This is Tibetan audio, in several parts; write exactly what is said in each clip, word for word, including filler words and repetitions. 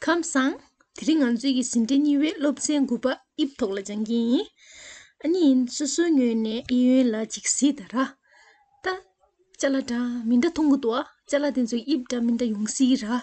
ཁམས་བཟང་། དེ་རིང་ང་ཚོའི་གི་ཟིན་བྲིས་གཉིས་པའི་སློབ་ཚན་དགུ་པ་དབྱིབས་ཐོག་ལ་སྦྱང་གི་ཡིན། ཨ་ནི་ཡིན་སོ་སོའི་ངོས་ནས་གཡས་གཡོན་ལ་ཅིག་གཟིགས་དང་ར། ད། ཅ་ལག་འདྲ་མི་འདྲ་མཐོང་གི་འདུག་ཨ། ཅ་ལག་དེ་ཚོའི་དབྱིབས་འདྲ་མི་འདྲ་ཡོང་སྲིད་ར།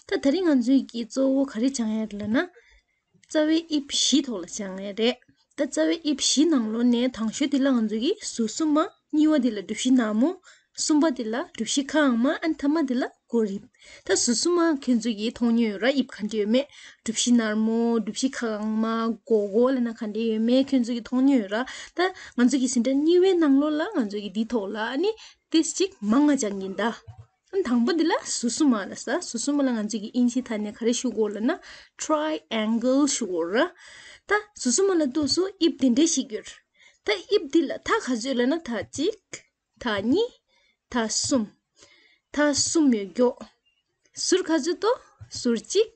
ད་དེ་རིང་ང་ཚོའི་གི་གཙོ་བོ་ག་རེ་སྦྱང་ཡ་ལབ་ན། རྩ་བའི་དབྱིབས་བཞི་ཐོག་ལ་སྦྱང་ཡ་རེད། ད་རྩ་བའི་དབྱིབས་བཞི་ནང་ལོགས་ནས་དང་ཤོས་དེ་ལ་ང་ཚོ་གིས་ཟུར་གསུམ་མ། གཉིས་པ་དེ་ལ་གྲུ་བཞི་ནར་མོ། གསུམ་པ་དེ་ལ་གྲུ་བཞི་ཁ་གང་མ། ཨ་ནི་ཐ་མ་དེ་ལ་གོ་རིམ། ད་ཟུར་གསུམ་མ་ཁྱོད་ཚོ་གིས་མཐོང་མྱོང་ཡོད་ར། དབྱིབས་ག་འདྲ་ཡོད་མེད། གྲུ་བཞི་ནར་མོ། གྲུ་བཞི་ཁ་གང་མ། གོ་གོ་ལབ་ན་ག་འདྲ་ཡོད་མེད་ཁྱོད་ཚོ་གིས་མཐོང་མྱོང་ཡོད་ར། ད་ང་ཚོ་གི་ཟིན་བྲིས་གཉིས་པའི་ནང་ལོགས་ལ་ང་ཚོ་གིས་འདི་ཐོག་ལ་ཨ་ནི་ཏིས་ཅིག་མང་ང་སྦྱང་གིན་ད། དང་པོ་འདི་ལ་ཟུར་གསུམ་མ་ལབ་ས། ཟུར་གསུམ་མ་ལ་ང་ཚོས་ཀྱི་དབྱིན་ཇིའི་ཐ་སྙད་ག་རེ་ཞུ་དགོས་ལབ་ན། triangle ཞུ་དགོས་ར། ད་ཟུར་གསུམ་མ་ལ་འདུག་སུ་དབྱིབས་དེ་འདྲས་ཤིག་ཡོད། ད་དབྱིབས་འདི་ལ་མཐའ་ག་ཚོད་ལབ་ན། མཐའ་གཅིག་མཐའ་གཉིས། མཐའ་གསུམ། མཐའ་གསུམ་ཡོད་རྒྱུ། ཟུར་ག་ཚོད་འདུག་ཟུར་གཅིག་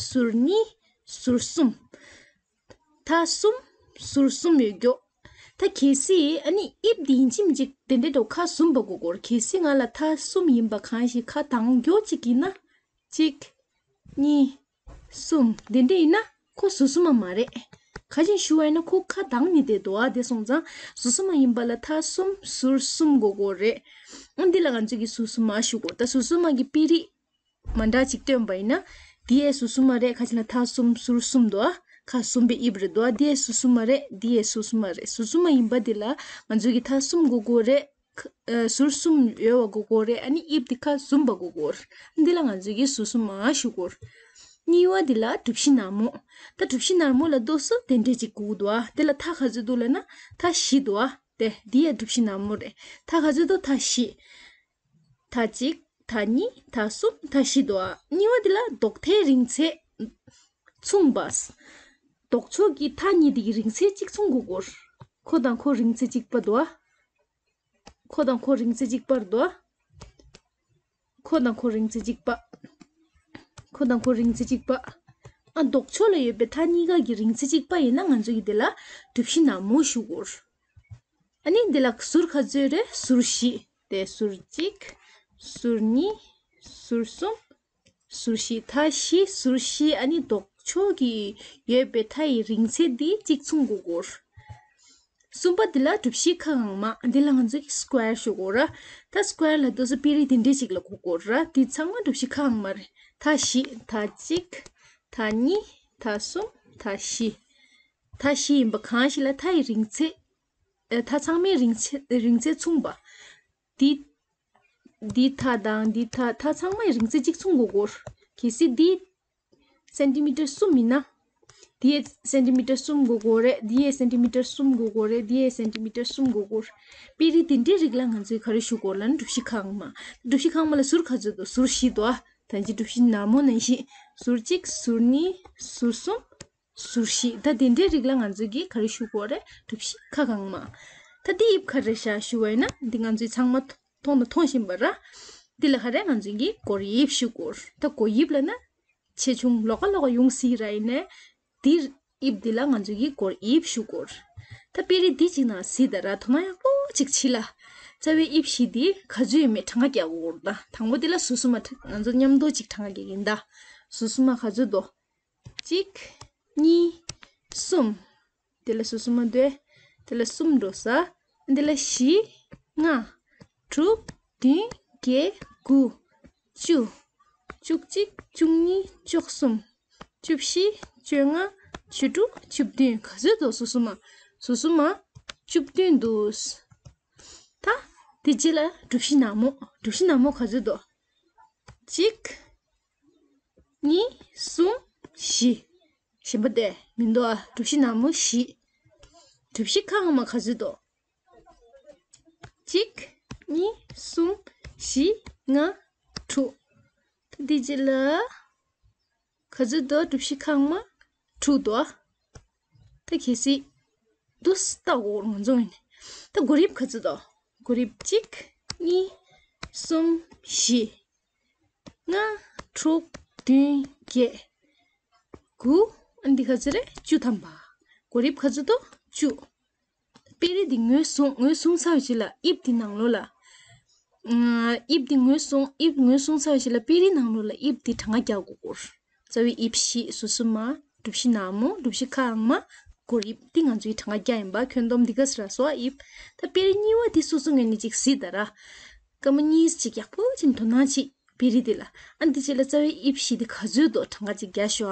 ཟུར་གཉིས། ཟུར་གསུམ། མཐའ་གསུམ། ཟུར་གསུམ་ཡོད་རྒྱུ། ད་གལ་སྲིད་ཨ་ནི་དབྱིབས་འདི་ཡིན་གཅིག་མིན་གཅིག་དེ་འདྲའི་འདྲ་ཁ་ཟུམ་པ་དགོས་སྐོར། གལ་སྲིད་ང་ལ་མཐའ་གསུམ་ཡིན་པ་གང་ཞིག་ཁ་གདངས་རྒྱུ་གཅིག་ཡིན་ན། གཅིག་གཉིས། གསུམ། དེ་འདྲ་ཡིན་ན་ཁོ་ཟུར་གསུམ་མ་མ་རེད། ག་ཅིག་ཞུ་བ་ཡིན་ན་ཁོ་ཁ་གདངས་ནས་བསྡད་འདུག་ཨ། དེ་སོང་ཙང་ཟུར་གསུམ་མ་ཡིན་པ་ལ་མཐའ་གསུམ་ཟུར་གསུམ་དགོས་སྐོར་རེད། ཨ་འདི་ལ་ང་ཚོས་ཀྱི་ཟུར་གསུམ་མ་ཞུ་དགོས། ད་ཟུར་གསུམ་མ་གི་དཔེ་རིས་མ་འདྲ་ཅིག་སྟོན་པ་ཡིན་ན། འདི་ཡའི་ཟུར་གསུམ་མ་རེད། ཁ་ཅིག་ལ་མཐའ་གསུམ་ཟུར་གསུམ་འདུག་ཨ། ཁ་ཟུམ་པའི་དབྱིབས་རེད་འདུག་ཨ། འདི་ཡའི་ཟུར་གསུམ་མ་རེད། འདི་ཡའི་ཟུར་གསུམ་མ་རེད། ཟུར་གསུམ་མ་ཡིན་པ་འདི་ལ་ང་ཚོས་ཀྱི་མཐའ་གསུམ་དགོས་སྐོར་རེད། ཁ་ཨ་ཟུར་གསུམ་ཡོད་པ་དགོས་སྐོར་རེད། ཨ་ནི་དབྱིབས་འདི་ཁ་ཟུམ་པ་དགོས་སྐོར། འདི་ལ་ང་ཚོས་ཀྱི་ཟུར་གསུམ་མ་ཞུ་སྐོར། གཉིས་པ་འདི་ལ་གྲུ་བཞི་ནར་མོ། ད་གྲུ་བཞི་ནར་མོ་ལ་འདུག་སུ་དེ་འདྲས་ཅིག་དགོས་འདུག་ཨ། དེ་ལ་མཐའ་ག་ཚོད་འདུག་ལབ་ན་མཐའ་བཞི་འདུག་ཨ། དེ་འདི་ཡ་གྲུ་བཞི་ནར་མོ་རེད། མཐའ་ག་ཚོད་འདུག་མཐའ་བཞི། མཐའ་གཅིག་མཐའ་གཉིས། མཐའ་གསུམ། མཐའ་བཞི་འདུག་ཨ། གཉིས་པ་འདི་ལ་རྡོག་མཐའི་རིང་ཚད་མཚུངས་པ། ལྡོག་ཕྱོགས་ཀྱི་མཐའ་གཉིས་དེ་གི་རིང་ཚད་གཅིག་མཚུངས་དགོས་སྐོར། ཁོ་དང་ཁོ་རིང་ཚད་གཅིག་པ་འདུག་ཨ། ཁོ་དང་ཁོ་རིང་ཚད་གཅིག་པ་རེད་འདུག་ཨ། ཁོ་དང་ཁོ་རིང་ཚད་གཅིག་པ། ཁོ་དང་ཁོ་རིང་ཚད་གཅིག་པ། ཨ་ལྡོག་ཕྱོགས་ལ་ཡོད་པའི་མཐའ་གཉིས་ཀ་གི་རིང་ཚད་གཅིག་པ་ཡིན་ན་ང་ཚོ་གིས་དེ་ལ་གྲུ་བཞི་ནར་མོ་ཞུ་དགོས། ཨ་ནི་འདི་ལ་ཟུར་ག་ཚོད་རེད། ཟུར་བཞི། དེ་ཟུར་གཅིག་ཟུར་གཉིས། ཟུར་གསུམ། ཟུར་བཞི། མཐའ་བཞི། ཟུར་བཞི། ཨ་ནི་ལྡོག་ཕྱོགས་ཀྱི་ཡོད་པའི་མཐའ་ཡི་རིང་ཚད་འདི་གཅིག་མཚུངས་དགོས་སྐོར། གསུམ་པ་འདི་ལ་གྲུ་བཞི་ཁ་གང་མ། འདི་ལ་ང་ཚོས་ཀྱི་སྐུ་ཝེར་ཞུ་དགོས་ར། ད་སྐུ་ཝེར་ལ་འདུག་སུ་དཔེ་རིས་འདི་འདྲས་ཅིག་ལ་གོ་དགོས་ར། འདི་ཚང་མ་གྲུ་བཞི་ཁ་གང་མ་རེད། མཐའ་བཞི། མཐའ་གཅིག་མཐའ་གཉིས། མཐའ་གསུམ། མཐའ་བཞི། མཐའ་བཞི་ཡིན་པ་གང་ཞིག་ལ་མཐའ་ཡི་རིང་ཚད། ཨ་མཐའ་ཚང་མའི་རིང་ཚད་རིང་ཚད་མཚུངས་པ། འདི། འདི་མཐའ་དང་འདི་མཐའ། མཐའ་ཚང་མའི་རིང་ཚད་གཅིག་མཚུངས་དགོས་སྐོར། གལ་སྲིད་འདི་སེན་ཊི་མི་ཊར་གསུམ་ཡིན་ན། འདི་ཡའི་སེན་ཊི་མི་ཊར་གསུམ་དགོས་སྐོར་རེད། འདི་ཡའི་སེན་ཊི་མི་ཊར་གསུམ་དགོས་སྐོར་རེད། འདི་ཡའི་སེན་ཊི་མི་ཊར་གསུམ་དགོས་སྐོར། དཔེ་རིས་འདི་འདྲའི་རིགས་ལ་ང་ཚོས་ག་རེ་ཞུ་དགོས་ལབ་ན་གྲུ་བཞི་ཁ་གང་མ། གྲུ་བཞི་ཁ་གང་མ་ལ་ཟུར་ག་ཚོད་འདུག་ཟུར་བཞི་འདུག་ཨ། ད་ཅི་གྲུ་བཞི་ནར་མོ་ནང་བཞིན་ཟུར་གཅིག་ཟུར་གཉིས། ཟུར་གསུམ། ཟུར་བཞི། ད་དེ་འདྲའི་རིགས་ལ་ང་ཚོས་ཀྱིས་ག་རེ་ཞུ་དགོས་རེད། གྲུ་བཞི་ཁ་གང་མ། ད་འདི་དབྱིབས་ག་རེ་རེད་ཤག་ཞུ་བ་ཡིན་ན་འདི་ང་ཚོས་ཚང་མ་མཐོང་དང་མཐོང་བཞིན་པ་ར། འདི་ལ་ག་རེ་ང་ཚོས་ཀྱིས་གོར་དབྱིབས་ཞུ་དགོས། ད་གོར་དབྱིབས་ལབ་ན་ཆེ་ཆུང་ལོགས་ཀ་ལོགས་ཀ་ཡོང་སྲིད་ར། ཡིན་ནའི་འདི་དབྱིབས་འདི་ལ་ང་ཚོས་ཀྱིས་གོར་དབྱིབས་ཞུ་དགོས། ད་དཔེ་རིས་འདི་གཅིག་ནང་གཟིགས་དང་ར། དོ་སྣང་ཡག་པོ་ཅིག་བྱེད་ལ། རྩ་བའི་དབྱིབས་བཞི་འདི་ག་ཚོད་ཡོད་མེད་གྲངས་ཀ་རྒྱག་དགོས་རེད། ད་དང་པོ་འདི་ལ་ཟུར་གསུམ་མ་ང་ཚོ་མཉམ་དུ་ཅིག་གྲངས་ཀ་རྒྱག་གིན་ད། ཟུར་གསུམ་མ་ག་ཚོད་འདུག་གཅིག་གཉིས། གསུམ། དེ་ལ་ཟུར་གསུམ་མ་འདུག་དེ་ལ་གསུམ་འགྲོ་ས། དེ་ལ་བཞི། ལྔ། དྲུག་བདུན། བརྒྱད། དགུ། བཅུ། བཅུ་གཅིག་བཅུ་གཉིས། བཅུ་གསུམ། བཅུ་བཞི། བཅོ་ལྔ། བཅུ་དྲུག་བཅུ་བདུན། ག་ཚོད་འདུག་ཟུར་གསུམ་མ། ཟུར་གསུམ་མ་བཅུ་བདུན་འདུག་ད་དེ་རྗེས་ལ་གྲུ་བཞི་ནར་མོ། གྲུ་བཞི་ནར་མོ་ག་ཚོད་འདུག་གཅིག་གཉིས། གསུམ། བཞི། གཞན་པ་དེ་མི་འདུག་ཨ། གྲུ་བཞི་ནར་མོ་བཞི། གྲུ་བཞི་ཁ་གང་མ་ག་ཚོད་འདུག་གཅིག་གཉིས། གསུམ། བཞི། ལྔ། དྲུག་ད་འདི་རྗེས་ལ་ག་ཚོད་འདུག་གྲུ་བཞི་ཁ་གང་མ་དྲུག་འདུག་ཨ། ད་གལ་སྲིད་འདུག་ལྟ་དགོས་ང་ཚོ་ཡིན། ད་གོར་དབྱིབས་ག་ཚོད་འདུག་གོར་དབྱིབས་གཅིག་གཉིས། གསུམ། བཞི། ལྔ། དྲུག་བདུན། བརྒྱད། དགུ། ཨ་འདི་ག་ཚོད་རེད། བཅུ་ཐམ་པ། གོར་དབྱིབས་ག་ཚོད་འདུག་བཅུ། དཔེ་རིས་འདི་ངོས་བཟུང་། ངོས་བཟུང་ཚར་བའི་རྗེས་ལ་དབྱིབས་འདི་ནང་ལོགས་ལ། ཨ་དབྱིབས་འདི་ངོས་བཟུང་། དབྱིབས་ངོས་བཟུང་ཚར་བའི་རྗེས་ལ་དཔེ་རིས་ནང་ལོགས་ལ་དབྱིབས་འདི་གྲངས་ཀ་རྒྱག་དགོས་སྐོར། རྩ་བའི་དབྱིབས་བཞི། ཟུར་གསུམ་མ། གྲུ་བཞི་ནག་མོ། གྲུ་བཞི་ཁ་གཡང་མ། སྒོར་དབྱིབས། འདི་ང་ཚོའི་གྲངས་ཀ་བརྒྱ་ཡིན་པ། ཁྱོན་བསྡོམས་འདི་ག་ཟེར་ར་སོ་དབྱིབས། ད་དཔེར་གཉིས་པ་འདི་སོ་སོ་ངོས་ནས་ཅིག་གཟིགས་ད་ར། སྐར་མ་གཉིས་ཅིག་ཡག་པོ་ཅིག་དོ་སྣང་བྱེད། དཔེ་རིས་འདི་ལ། ཨ་འདི་རྗེས་ལ་རྩ་བའི་དབྱིབས་བཞི་འདི་ག་ཚོད་འདུག་གྲངས་ཀ་ཅིག་རྒྱག་ཤོག